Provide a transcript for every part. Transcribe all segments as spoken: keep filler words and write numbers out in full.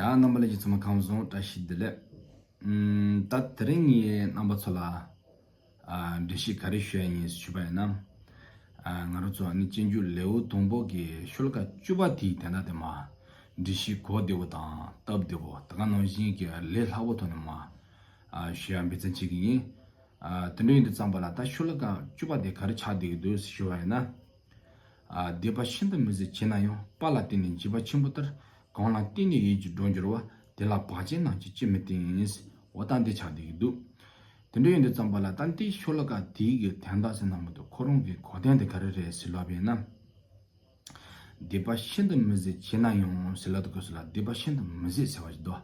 ཡ། རྣམ་པ་ལྷན་རྒྱས་ཚང་མ་ཁམས་བཟང་། བཀྲ་ཤིས་བདེ་ལེགས། ཨམ། ད་དེ་རིང་ངས་རྣམ་པ་ཚོ་ལ་ཨ་འགྲེལ་བཤད་ག་རེ་ཞུ་ཡ་ཡིན་ཞུས་པ་ཡིན་ན། ཨ་ང་རང་ཚོ་ཨ་ནི་སྤྱོད་འཇུག་ལེའུ་དང་པོ་གི་ཤོ་ལོ་ཀ་བཅུ་པ་དེའི་དོན་དག་དེ་མར་འགྲེལ་བཤད་གོ་བདེ་བོ་དང་སྟབས་བདེ་བོ། དེ་ག་ནང་བཞིན་གྱི་ལས་སླ་བོ་ཐོག་ནས་མར་ཨ་ཞུ་ཡ་འབད་བརྩོན་བྱེད་ཀྱི་ཡིན། ཨ་དེ་འདྲ་ཡིན་དུས་ཙམ་པ་ལ་ད་ཤོ་ལོ་ཀ་བཅུ་པ་དེ་ག་རེ་ཆགས་བསྡད་ཀྱི་འདུག་ཞུ་བ་ཡིན་ན། ཨ་སྡིག་པ་ཤིན་ཏུ་མི་བཟད་བྱས་ན་ཡང་། དཔའ་ལ་བརྟེན་ནས་འཇིགས་པ་ཆེན་པོ་ལྟར། གང་ལ་བརྟེན་ནས་ཡིད་ཀྱིས་འགྲོ་འགྱུར་བ། དེ་ལ་བག་ཅན་རྣམས་ཀྱིས་ཅི་མི་བརྟེན། འོ་ད་འདི་ཆགས་བསྡད་ཀྱི་འདུག་དེ་འདྲ་ཡིན་དུས་ཙམ་པ་ལ་ད་འདི་ཤོ་ལོ་ཀ་དེའི་གི་དོན་དག་ཟེར་ན་མི་འདུག་ཁོ་རང་གི་གོ་དོན་དེ་ག་རེ་རེད་ཟེར་ལབ་པ་ཡིན་ན། སྡིག་པ་ཤིན་ཏུ་མི་བཟད་བྱས་ན་ཡང་ཟེར་ལབ་དུས་སྐབས་སུ་ལ། སྡིག་པ་ཤིན་ཏུ་མི་བཟད་ཟེར་བ་ཞིག་འདུག་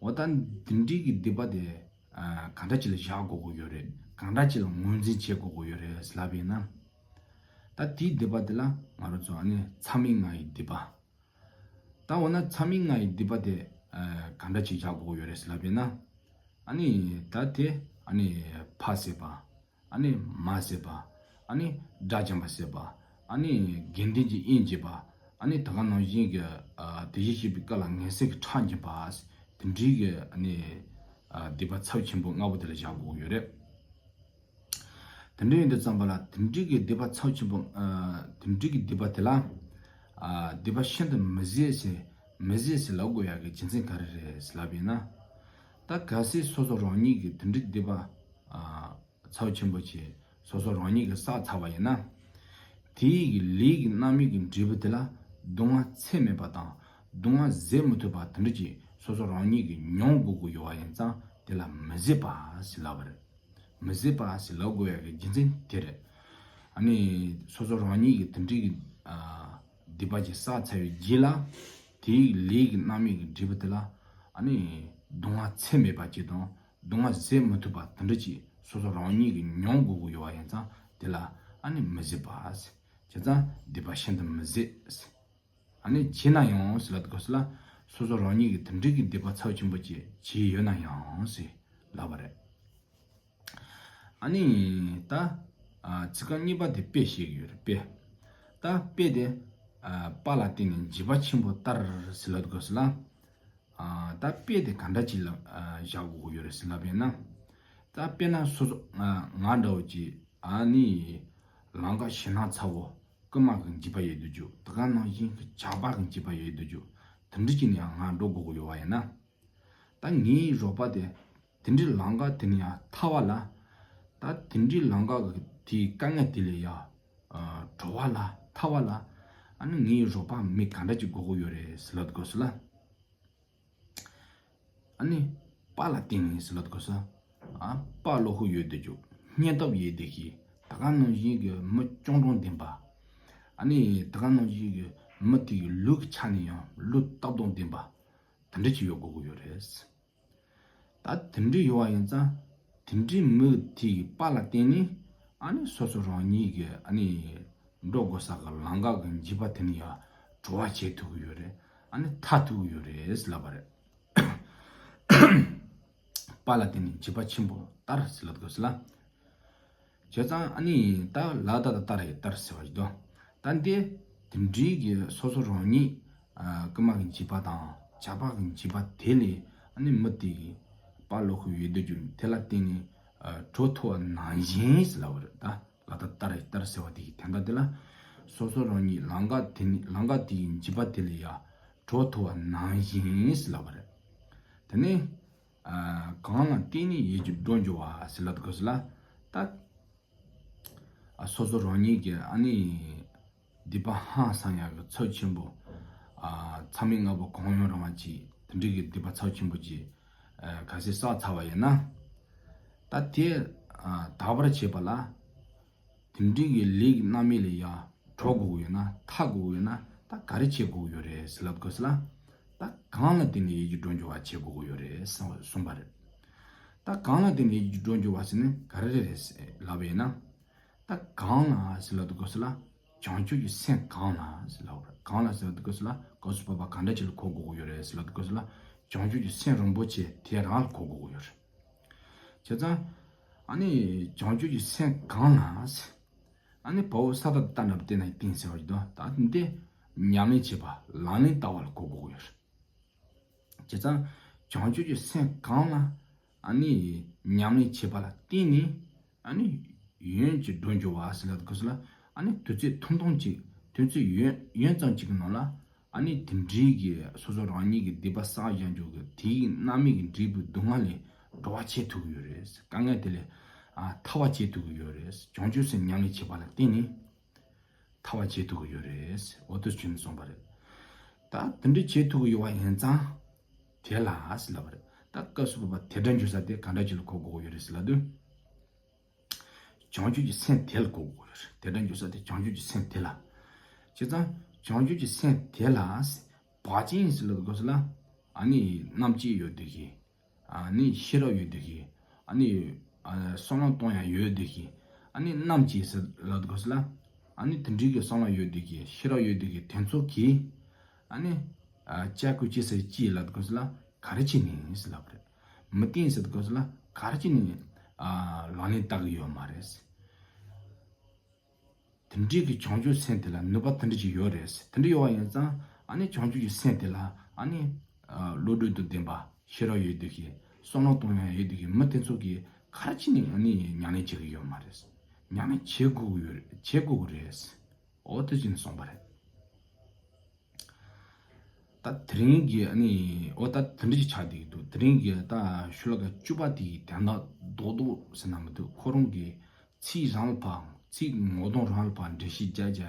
འོ་ད་འདི་འདྲའི་གི་སྡིག་པ་དེ་ཨ་ག་འདྲ་ཅིག་ལ་བཞག་དགོས་ཀྱི་ཡོད་རེད། ག་འདྲ་ཅིག་ལ་ངོས་འཛིན་བྱེད་དགོས་ཀྱི་ཡོད་རེད་ཟེར་ལབ་པ་ཡིན་ན། ད་དེའི་སྡིག་པ་དེ་ལ་ང་རང་ཚོ་ཨ་ནི་མཚམས་མེད་ལྔ་ཡི་སྡིག་པ། ད་འོ་ན་མཚམས་མེད་ལྔ་ཡི་སྡིག་པ་དེ་ཨ་ག་འདྲ་ཅིག་བཞག་དགོས་ཀྱི་ཡོད་རེད་ཟེར་ལབ་པ་ཡིན་ན། ཨ་ནི་ད་དེ་ཨ་ནི་ཕ་བསད་པ། ཨ་ནི་མ་བསད་པ། ཨ་ནི་དགྲ་བཅོམ་པ་བསད་པ། ཨ་ནི་དགེ་འདུན་གྱི་དབྱེན་བྱེད་པ། ཨ་ནི་ད་ག་ནང་བཞིན་གྱི་ཨ་དེ་བཞིན་གཤེགས་པའི་བཀའ་ལ་ངན་སེམས་ཀྱི་ཁྲག་འབྱིན་པ། དེ་འདྲའི་གི་ཨ་ནི་ཨ་སྡིག་པ་ཚབས་ཆེན་པོ་ལྔ་པོ་དེ་ལ་བཞག་དགོས་ཀྱི་ཡོད་རེད། དེ་འདྲ་ཡིན་དུས་ཙམ་པ་ལ་དེ་འདྲའི་གི་སྡིག་པ་ཚབས་ཆེན་པོ། ཨ་དེ་འདྲའི་གི་སྡིག་པ་དེ་ལ་ཨ་སྡིག་པ་ཤིན་ཏུ་མི་བཟད་ཟེར། མི་བཟད་ཟེར་ལབ་དགོས་ཡག་གི་རྒྱུ་མཚན་ག་རེ་རེད་ཟེར་ལབ་པ་ཡིན་ན། ད་གལ་སྲིད་སོ་སོ་རང་ཉིད་ཀྱིས་དེ་འདྲའི་སྡིག་པ་ཨ་ཚབས་ཆེན་པོ་ཅིག་སོ་སོ་རང་ཉིད་ཀྱིས་བསགས་ཚར་བ་ཡིན་ན། དེའི་གི་ལས་ཀྱི་རྣམ་སྨིན་གྱི་འབྲས་བུ་དེ་ལ་སྡུག་བསྔལ་ཚད་མེད་པ་དང་། སྡུག་བསྔལ་བཟོད་མི་ཐུབ་པ་དེ་འདྲ་ཅིག་སོ་སོ་རང་ཉིད་ཀྱིས་མྱོང་དགོས་ཀྱི་ཡོད་པ་ཡིན་ཙང་། དེ་ལ་མི་བཟད་པ་ཟེར་ལབ་པ་རེད། མི་བཟད་པ་ཟེར་ལབ་དགོས་ཡག་གི་རྒྱུ་མཚན་དེ་རེད། ཨ་ནི་སོ་སོ་རང་ཉིད་ཀྱིས་དེ་འདྲའི་གི་ཨ་སྡིག་པ་ཅིག་བསགས་ཚར་བའི་རྗེས་ལ། དེའི་ལས་ཀྱི་རྣམ་སྨིན་གྱི་འབྲས་བུ་དེ་ལ་ཨ་ནི་སྡུག་བསྔལ་ཚད་མེད་པ་ཅིག་དང་། སྡུག་བསྔལ་བཟོད་མི་ཐུབ་པ་དེ་འདྲ་ཅིག་སོ་སོ་རང་ཉིད་ཀྱིས་མྱོང་དགོས་ཀྱི་ཡོད་པ་ཡིན་ཙང་། དེ་ལ་ཨ་ནི་མི་བཟད་པ་ཟེར། བྱས་ཙང་སྡིག་པ་ཤིན་ཏུ་མི་བཟད་ཟེར། ཨ་ནི་བྱས་ན་ཡང་ཟེར་ལབ་དུས་སྐབས་སུ་ལ། སོ་སོ་རང་ཉིད་ཀྱིས་དེ་འདྲའི་གི་སྡིག་པ་ཚབས་ཆེན་པོ་ཅིག་བྱས་ཡོད་ན་ཡང་ཟེར་ལབ་པ་རེད། ཨ་ནི་ད་ཨ་ཚིག་རྐང་གཉིས་པ་དེ་དཔེ་བཤད་ཀྱི་ཡོད་རེད། དཔེ། ད་དཔེ་དེ་ཨ་དཔའ་ལ་བརྟེན་ནས་འཇིགས་པ་ཆེན་པོ་ལྟར་ཟེར་ལབ་དུས་སྐབས་སུ་ལ། ཨ་ད་དཔེ་དེ་ག་འདྲ་ཅིག་ལ་ཨ་བཞག་དགོས་ཀྱི་ཡོད་རེད་ཟེར་ལབ་པ་ཡིན་ན། ད་དཔེར་ན་སོ་སོ་ང་ང་འདྲ་བོ་ཅིག་ཨ་ནི་ལམ་ཁ་ཞེད་སྣང་ཚ་བོ། རྐུན་མ་གི་འཇིགས་པ་ཡོད་དུས་ཅིག་དེ་ག་ནང་བཞིན་གྱི་ཇག་པ་གི་འཇིགས་པ་ཡོད་དུས་ཅིག་དེ་འདྲ་ཅིག་ནས་ཡང་ང་འགྲོ་དགོས་ཀྱི་ཡོད་པ་ཡིན་ན། ད་ངའི་རོགས་པ་དེ་དེ་འདྲའི་ལམ་ཁ་དེ་ནས་ཡང་ཐར་བ་ལ། ད་དེ་འདྲའི་ལམ་ཁ་གི་དེའི་དཀའ་ངལ་དེ་ལས་ཡང་ཨ་གྲོལ་བ་ལ། ཐར་བ་ལ། ཨ་ནི་ངའི་རོགས་པ་མི་ག་འདྲ་ཅིག་དགོས་ཀྱི་ཡོད་རེད་ཟེར་ལབ་དུས་སྐབས་སུ་ལ། ཨ་ནི་དཔའ་ལ་བརྟེན་ནས་ཟེར་ལབ་དུས་སྐབས་སུ། ཨ་དཔའ་བློ་ཁོག་ཡོད་བསྡད་རྒྱུ། སྙིང་སྟོབས་ཡོད་བསྡད་ཤེས། དེ་ག་ནང་བཞིན་གྱི་མི་སྤྱང་གྲུང་ལྡན་པ། ཨ་ནི་དེ་ག་ནང་བཞིན་གྱི་མི་དེ་གི་ལུས་ཀྱི་ཆ་ནས་ཡང་ལུས་སྟོབས་དང་ལྡན་པ། དེ་འདྲ་ཅིག་ཡོད་དགོས་ཀྱི་ཡོད་རེད། ད་དེ་འདྲ་ཡོད་པ་ཡིན་ཙང་། དེ་འདྲའི་མི་དེ་གི་དཔའ་ལ་བརྟེན་ནས་ཨ་ནི་སོ་སོ་རང་ཉིད་ཀྱི་ཨ་ནི་འགྲོ་དགོས་ས་གི་ལམ་ཁ་གི་འཇིགས་པ་དེ་ནས་ཡང་གྲོལ་བ་བྱེད་ཐུབ་ཀྱི་ཡོད་རེད། ཨ་ནི་ཐར་ཐུབ་ཀྱི་ཡོད་རེད་ཟེར་ལབ་པ་རེད། དཔའ་ལ་བརྟེན་ནས་འཇིགས་པ་ཆེན་པོ་ལྟར་ཟེར་ལབ་དགོས་ཟེར་ལ། བྱས་ཙང་ཨ་ནི་ད་ལ་ད་ད་ལྟར་ཡི་ལྟར་ཟེར་བ་ཞིག་འདུག་ད་འདི་དེ་འདྲའི་གི་སོ་སོ་རང་ཉིད་ཨ་རྐུན་མ་གི་འཇིགས་པ་དང་ཇག་པ་གི་འཇིགས་པ་དེ་ལས་ཨ་ནི་མི་དེ་གི་དཔའ་བློ་ཁོག་ཡོད་བསྡད་རྒྱུ་དེ་ལ་བརྟེན་ནས་ཨ་གྲོལ་ཐུབ་པ་ནང་བཞིན་ཟེར་ལབ་པ་རེད། ད་ལ་ད་ལྟར་ཡི་ལྟར་ཟེར་བ་དེ་གི་དོན་དག་དེ་ལ། སོ་སོ་རང་ཉིད་ལམ་ཁ་དེ་ནི་ལམ་ཁ་དེ་གི་འཇིགས་པ་དེ་ལས་ཡང་གྲོལ་ཐུབ་པ་ནང་བཞིན་ཟེར་ལབ་པ་རེད། དེ་ནས། ཨ་གང་ལ་བརྟེན་ནས་ཡིད་ཀྱིས་འགྲོ་འགྱུར་བ་ཟེར་ལབ་དུས་སྐབས་སུ་ལ། ད་ཨ་སོ་སོ་རང་ཉིད་ཀྱི་ཨ་ནི་སྡིག་པ་ཧང་སང་ཡག་གི་ཚབས་ཆེན་པོ། ཨ་མཚམས་མེད་ལྔ་པོ་གང་ཡང་རུང་བ་ཅིག་དེ་འདྲའི་གི་སྡིག་པ་ཚབས་ཆེན་པོ་ཅིག་ཨ་གལ་སྲིད་བསགས་ཚར་བ་ཡིན་ན། ད་དེ་ཨ་དག་པར་བྱེད་པ་ལ། དེ་འདྲའི་གི་ལས་ཀྱི་རྣམ་སྨིན་ལས་ཡང་གྲོལ་དགོས་ཀྱི་ཡོད་ན། ཐར་དགོས་ཀྱི་ཡོད་ན། ད་ག་རེ་བྱེད་དགོས་ཀྱི་ཡོད་རེད་ཟེར་ལབ་དགོས་ཟེར་ལ། ད་གང་ལ་བརྟེན་ནས་ཡིད་ཀྱིས་འགྲོ་འགྱུར་བ་བྱེད་དགོས་ཀྱི་ཡོད་རེད་གསུངས་པ་རེད། ད་གང་ལ་བརྟེན་ནས་ཡིད་ཀྱིས་འགྲོ་འགྱུར་བ་ཟེར་ནས་ག་རེ་རེད་ཟེར་ལབ་པ་ཡིན་ན། ད་གང་ལ་ཟེར་ལབ་དགོས་ཟེར་ལ། བྱང་ཆུབ་ཀྱི་སེམས་གང་ལ་ཟེར་ལབ་པ་རེད། གང་ལ་ཟེར་ལབ་དགོས་ཟེར་ལ། སྐབས་སུ་བབ་པ་གང་འདྲ་ཅིག་ལ་གོ་དགོས་ཀྱི་ཡོད་རེད་ཟེར་ལབ་དགོས་ཟེར་ལ། བྱང་ཆུབ་ཀྱི་སེམས་རིན་པོ་ཆེ་དེ་རང་ལ་གོ་དགོས་ཀྱི་ཡོད་རེད། བྱས་ཙང་། ཨ་ནི་བྱང་ཆུབ་ཀྱི་སེམས་གང་ལ་ཟེར། ཨ་ནི་བལ་པོ་ས་ཏ་བཏགས་ན་བཏེགས་ན་བཏིང་ཟེར་བ་ཞིག་འདུག་ད་འདི་ཉམས་ལེན་བྱེད་པ་ལག་ལེན་བསྟར་བ་ལ་གོ་དགོས་ཀྱི་ཡོད་རེད། བྱས་ཙང་བྱང་ཆུབ་ཀྱི་སེམས་གང་ལ་ཨ་ནི་ཉམས་ལེན་བྱེད་པ་ལ་བརྟེན་ནས། ཨ་ནི་ཡོན་གྱི་སྒྲོ་འཇུག་པ་ཟེར་ལབ་དགོས་ལ། ཨ་ནི་དུས་ཚོད་ཐུང་ཐུང་ཅིག་དུས་ཚོད་ཡུན་ཡུན་ཙམ་ཅིག་གི་ནང་ལ། ཨ་ནི་དེ་འདྲའི་གི་སོ་སོ་རང་ཉིད་ཀྱི་སྡིག་པ་བསགས་བཞག་རྒྱུ་གི་དེའི་རྣམ་སྨིན་གྱི་འབྲས་བུའི་སྡུག་བསྔལ་ལས་གྲོལ་བ་བྱེད་ཐུབ་ཀྱི་ཡོད་རེད། དཀའ་ངལ་དེ་ལས་ཨ་ཐར་བ་བྱེད་ཐུབ་ཀྱི་ཡོད་རེད། བྱང་ཆུབ་སེམས་ཉམས་ལེན་བྱེད་པ་ལ་བརྟེན་ནས་ཐར་བ་བྱེད་ཐུབ་ཀྱི་ཡོད་རེད། འོ་དེ་བཞིན་གསུངས་པ་རེད། ད་དེ་འདྲ་བྱེད་ཐུབ་ཀྱི་ཡོད་པ་ཡིན་ཙང་དེ་ལ་ཟེར་ལབ་པ་རེད། ད་སྐབས་སུ་བབ་པ་དེ་འདྲ་འགྱུར་ས་དེ་ག་འདྲ་ཅིག་ལ་གོ་དགོས་ཀྱི་ཡོད་རེད་ཟེར་ལབ་དུས། བྱང་ཆུབ་ཀྱི་སེམས་དེ་ལ་གོ་དགོས་ཀྱི་ཡོད་རེད། དེ་འདྲ་འགྱུར་ས་དེ་བྱང་ཆུབ་ཀྱི་སེམས་དེ་ལ། བྱས་ཙང་བྱང་ཆུབ་ཀྱི་སེམས་དེ་ལ་བག་ཅན་ཟེར་ལབ་དགོས་ལ། ཨ་ནི་རྣམ་དཔྱོད་ཡོད་དེ་གི། ཨ་ནི་ཤེས་རབ་ཡོད་དེ་གི། ཨ་ནི་ཨ་བསམ་བློ་གཏོང་ཡ་ཡོད་དེ་གི། ཨ་ནི་རྣམ་དཔྱོད་ཟེར་ལབ་དགོས་ལ། ཨ་ནི་དེ་འདྲའི་གི་བསམ་བློ་ཡོད་དེ་གི། ཤེས་རབ་ཡོད་དེ་གི་དེ་ཚོ་གིས། ཨ་ནི་ཨ་ཅ་ཀུ་ཅི་ཟེར་ཅི་ལབ་དགོས་ལ། ག་རེ་བྱས་ནས་ཟེར་ལབ་རེད། མི་བརྟན་ཟེར་དགོས་ལ། ག་རེ་བྱས་ནས་ཨ་ལག་ལེན་བསྟར་གི་ཡོད་མ་རེད། དེ་འདྲའི་གི་བྱང་ཆུབ་སེམས་དེ་ལ་ནུས་པ་དེ་འདྲ་ཅིག་ཡོད་རེད། དེ་འདྲ་ཡོད་པ་ཡིན་ཙང་། ཨ་ནི་བྱང་ཆུབ་ཀྱི་སེམས་དེ་ལ་ཨ་ནི་ཨ་བློ་གྲོས་དང་ལྡན་པ། ཤེས་རབ་ཡོད་དེ་གི། བསམ་བློ་གཏོང་ཡ་ཡོད་དེ་གི་མི་དེ་ཚོ་གིས་ག་རེ་བྱས་ནས་ཨ་ནི་ཉམས་ལེན་བྱེད་གི་ཡོད་མ་རེད། ཉམས་ལེན་བྱེད་དགོས་ཀྱི་ཡོད་རེད། བྱེད་དགོས་ཀྱི་རེད། འོ་དེ་བཞིན་གསུངས་པ་རེད། ད་དེ་རིང་གི་ཨ་ནི་འོ་ད་དེ་འདྲ་ཞིག་ཆགས་བསྡད་ཀྱི་འདུག་དེ་རིང་གི་ད་ཤོ་ལོ་ཀ་བཅུ་པ་དེ་གི་དོན་དག་རྡོག་རྡོག་ཟེར་ན་མི་འདུག་ཁོ་རང་གི་ཚིག་རང་ལ་ཕར། ཚིག་ངོ་གདོང་རང་ལ་ཕར་འགྲེལ་བཤད་རྒྱག་རྒྱག་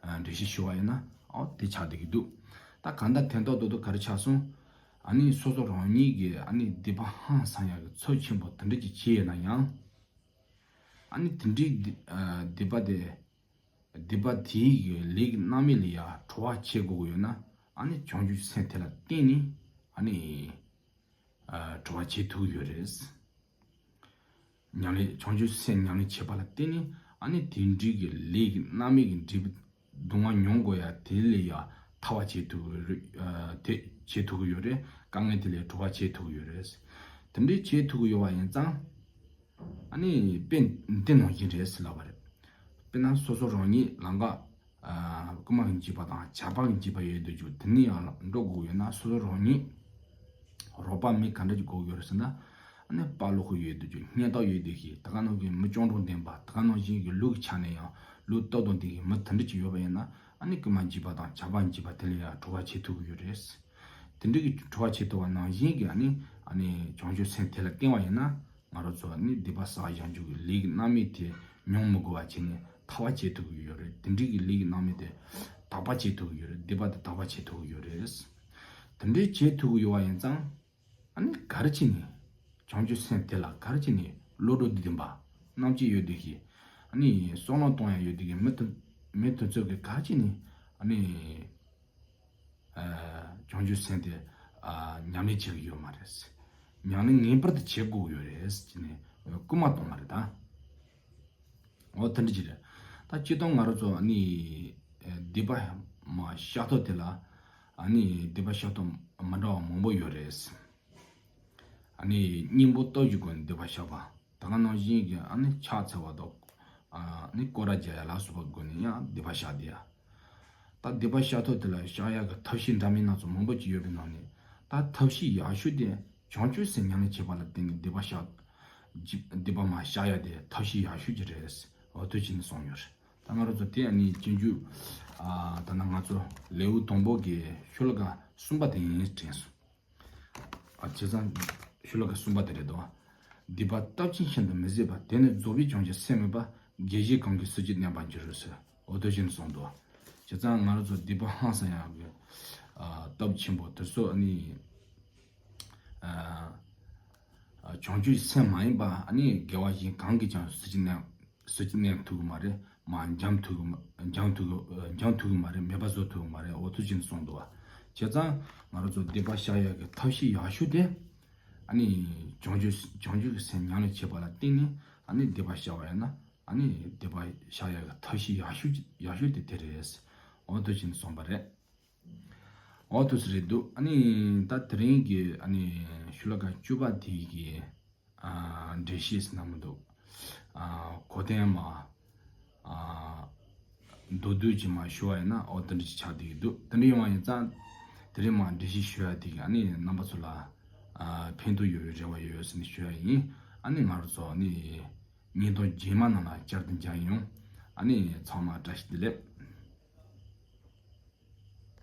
ཨ་འགྲེལ་བཤད་ཞུ་བ་ཡིན་ན། འོ་དེ་ཆགས་བསྡད་ཀྱི་འདུག་ད་གང་ལྟར་དོན་དག་རྡོག་རྡོག་ག་རེ་ཆགས་སོང་། ཨ་ནི་སོ་སོ་རང་ཉིད་ཀྱི་ཨ་ནི་སྡིག་པ་ཧང་སང་ཡག་གི་ཚབས་ཆེན་པོ་དེ་འདྲ་ཅིག་བྱས་ཡོད་ན་ཡང་། ཨ་ནི་དེ་འདྲའི་སྡིག་ཨ་སྡིག་པ་དེ། སྡིག་པ་དེའི་གི་ལས་ཀྱི་རྣམ་སྨིན་ལ་ཡང་གྲོལ་བ་བྱེད་དགོས་ཀྱི་ཡོད་ན། ཨ་ནི་བྱང་ཆུབ་སེམས་དེ་ལ་བརྟེན་ནས་ཨ་ནི་ཨ་གྲོལ་བ་བྱེད་ཐུབ་ཀྱི་ཡོད་རེད། ཉམས་ལེན། བྱང་ཆུབ་སེམས་ཉམས་ལེན་བྱེད་པ་ལ་བརྟེན་ནས་ཨ་ནི་དེ་འདྲའི་གི་ལས་ཀྱི་རྣམ་སྨིན་གྱི་འབྲས་བུ་སྡུག་བསྔལ་མྱོང་དགོས་ཡ་དེ་ལས་ཡང་ཐར་བ་བྱེད་ཐུབ་ཀྱི་རེད། ཨ་དེ་བྱེད་ཐུབ་ཀྱི་ཡོད་རེད། དཀའ་ངལ་དེ་ལས་གྲོལ་བ་བྱེད་ཐུབ་ཀྱི་ཡོད་རེད། དེ་འདྲའི་བྱེད་ཐུབ་ཀྱི་ཡོད་པ་ཡིན་ཙང་། ཨ་ནི་དཔེ་འདི་ནང་བཞིན་རེད་ཟེར་ལབ་པ་རེད། དཔེར་ན་སོ་སོ་རང་ཉིད་ལམ་ཀ་ཨ་རྐུན་མ་གི་འཇིགས་པ་དང་ཇག་པ་གི་འཇིགས་པ་ཡོད་དུས་ཅིག་དེ་ནས་ཡང་འགྲོ་དགོས་ཡོད་ན། སོ་སོ་རང་ཉིད་རོགས་པ་མི་ག་འདྲ་ཅིག་དགོས་ཡོད་རེད་ཟེར་ན། ཨ་ནི་དཔའ་བློ་ཁོག་ཡོད་དུས་ཅིག་སྙིང་སྟོབས་ཡོད་དུས་ཤིག་ད་ག་ནང་བཞིན་མི་སྐྱོ་གྲོང་ལྡན་པ། ད་ག་ནང་བཞིན་གྱི་ལུགས་ཆ་ནས་ཡང་ལུགས་སྟོབས་དང་ལྡན་གྱི་མི་དེ་འདྲ་ཅིག་ཡོད་པ་ཡིན་ན། ཨ་ནི་རྐུན་མ་འཇིགས་པ་དང་ཇག་པ་འཇིགས་པ་དེ་ལས་ཡང་གྲོལ་བ་བྱེད་ཐུབ་ཀྱི་ཡོད་རེད། དེ་འདྲ་གི་གྲོལ་བ་བྱེད་ཐུབ་པ་ནང་བཞིན་གྱི་ཨ་ནི་ཨ་ནི་བྱང་ཆུབ་སེམས་དེ་ལ་བརྟེན་པ་ཡིན་ན། ང་རང་ཚོ་ནི་སྡིག་པ་བསགས་བཞག་རྒྱུ་གི་ལས་ཀྱི་རྣམ་སྨིན་དེ་མྱོང་མི་དགོས་པ་བྱས་ནས་ཐར་བ་བྱེད་ཐུབ་ཀྱི་ཡོད་རེད། དེ་འདྲའི་གི་ལས་ཀྱི་རྣམ་སྨིན་དེ་དག་པ་བྱེད་ཐུབ་ཀྱི་ཡོད་རེད། སྡིག་པ་དེ་དག་པ་བྱེད་ཐུབ་ཀྱི་ཡོད་རེད། དེ་འདྲའི་བྱེད་ཐུབ་ཀྱི་ཡོད་པ་ཡིན་ཙང་། ཨ་ནི་ག་རེ་བྱས་ནས་བྱང་ཆུབ་སེམས་དེ་ལ་ག་རེ་བྱས་ནས་བློ་གྲོས་ལྡན་པ། རྣམ་དཔྱོད་ཡོད་དེ་གི། ཨ་ནི་བསམ་བློ་གཏོང་ཡ་ཡོད་དེ་གི་མི་དེ་མི་དེ་ཚོ་གི་ག་རེ་བྱས་ནས་ཨ་ནི། ཨ་བྱང་ཆུབ་སེམས་དེ་ཨ་ཉམས་ལེན་བྱེད་ཀྱི་ཡོད་མ་རེད། ཉམས་ལེན་ངེས་པར་དུ་བྱེད་དགོས་ཡོད་རེད་ཟེར་ནས་སྐུལ་མ་གཏོང་བ་རེད་ད། འོ་དེ་འདྲ་ཅིག་རེད། ད་སྤྱིར་བཏང་ང་རང་ཚོ་ཨ་ནི་སྡིག་པ་མ་བཤགས་ཐབས་དེ་ལ། ཨ་ནི་སྡིག་པ་བཤགས་ཐབས་མ་འདྲ་བ་མང་པོ་ཡོད་རེད། ཨ་ནི་སྙིང་པོ་སྟོབས་ཀྱི་སྒོ་ནས་སྡིག་པ་བཤགས་པ། ད་ག་ནང་བཞིན་གྱི་ཨ་ནི་ཕྱག་འཚལ་བ་དང་། ཨ་ནི་སྐོར་ར་རྒྱག་ཡ་ལ་སོགས་པའི་སྒོ་ནས་ཡང་སྡིག་པ་བཤགས་བསྡད་ཡ། ད་སྡིག་པ་བཤགས་ཐབས་དེ་ལ་བཤགས་ཡ་གི་ཐབས་ཤེས་འདྲ་མིན་སྣ་ཚོགས་མང་པོ་ཅིག་ཡོད་པའི་ནང་ནས། ད་ཐབས་ཤེས་ཡག་ཤོས་དེ་བྱང་ཆུབ་སེམས་ཉམས་ལེན་བྱེད་པ་ལ་བརྟེན་ནས་སྡིག་པ་བཤགས། སྡིག་པ་མ་བཤགས་ཡ་དེ་ཐབས་ཤེས་ཡག་ཤོས་ཅིག་རེད། འོ་དེ་བྱས་ནས་གསུངས་ཡོད་རེད། ད་ང་རང་ཚོ་དེ་ཨ་ནི་སྤྱོད་འཇུག་ཨ་ད་ནང་ང་ཚོ་ལེའུ་དང་པོ་གི་ཤོ་ལོ་ཀ་གསུམ་པ་དེ་ཡིན་དྲན་སོང་། ཨ་བྱས་ཙང་ཤོ་ལོ་ཀ་གསུམ་པ་དེ་རེད་དོ། སྡིག་པ་སྟོབས་ཆེན་ཤིན་ཏུ་མི་བཟད་པ། དེ་ནི་རྫོགས་པའི་བྱང་ཆུབ་སེམས་མེད་པ། དགེ་བཞིས་གང་གིས་སྲིད་ཞིར་གནས་པར་འགྱུར་རོ་ཟེར། འོ་དེ་བཞིན་གསུངས་འདུག། བྱས་ཙང་ང་རང་ཚོ་སྡིག་པ་ཧང་སང་ཡག་གི་ཨ་སྟོབས་ཆེན་པོ་དེ་ཚོ་ཨ་ནི་ཨ་ཨ་བྱང་ཆུབ་སེམས་མ་ཡིན་པ་ཨ་ནི་དགེ་བ་གཞན་གང་གིས་ཀྱང་སྲིད་ཞིར་གནས་སྲིད་ཀྱི་གནས་ཐུབ་ཀྱི་མ་རེད། མ་འཇམ་ཐུབ་ཀྱི་མ་འཇམ་ཐུབ་ཀྱི་འཇམ་ཐུབ་ཀྱི་མ་རེད། མེད་པ་བཟོ་ཐུབ་ཀྱི་མ་རེད། འོ་དེ་བཞིན་གསུངས་འདུག་བ། བྱས་ཙང་ང་རང་ཚོ་སྡིག་པ་བཤགས་ཡག་གི་ཐབས་ཤེས་ཡག་ཤོས་དེ། ཨ་ནི་བྱང་ཆུབ་བྱང་ཆུབ་ཀྱི་སེམས་ཉམས་ལེན་བྱེད་པ་ལ་བརྟེན་ནས་ཨ་ནི་སྡིག་པ་བཤགས་པ་ཡིན་ན། ཨ་ནི་སྡིག་པ་བཤགས་ཡག་གི་ཐབས་ཤེས་ཡག་ཤོས་ཡག་ཤོས་དེ་དེ་རེད། འོ་དེ་བཞིན་གསུངས་པ་རེད། འོ་དེ་ཚོ་རེད་འདུག། ཨ་ནི་ད་དེ་རིང་གི་ཨ་ནི་ཤོ་ལོ་ཀ་བཅུ་པ་དེ་གི་ཨ་འགྲེལ་བཤད་ཟེར་ན་མི་འདུག། ཨ་གོ་དོན་མ་ཨ་མདོར་བསྡུས་ཀྱིས་མ་ཞུ་བ་ཡིན་ན། འོ་དེ་འདྲ་ཅིག་ཆགས་བསྡད་ཀྱི་འདུག། དེ་འདྲ་ཡོང་བ་ཡིན་ཙང་ དེ་རིང་མ་འགྲེལ་བཤད་ཞུ་ཡ་དེ་གི་ཨ་ནི་རྣམ་པ་ཚོ་ལ་ཨ་ཕན་ཐོགས་ཡོད་པའི་རེ་བ་ཡོད་ཟེར་ནས་ཞུ་ཡ་ཡིན། ཨ་ནི་ང་རང་ཚོ་ཨ་ནི་བརྙན་ཐུང་རྗེས་མ་ནང་ལ་བསྐྱར་དུ་མཇལ་ཡོང་། ཨ་ནི་ཚང་མ་བཀྲ་ཤིས་བདེ་ལེགས།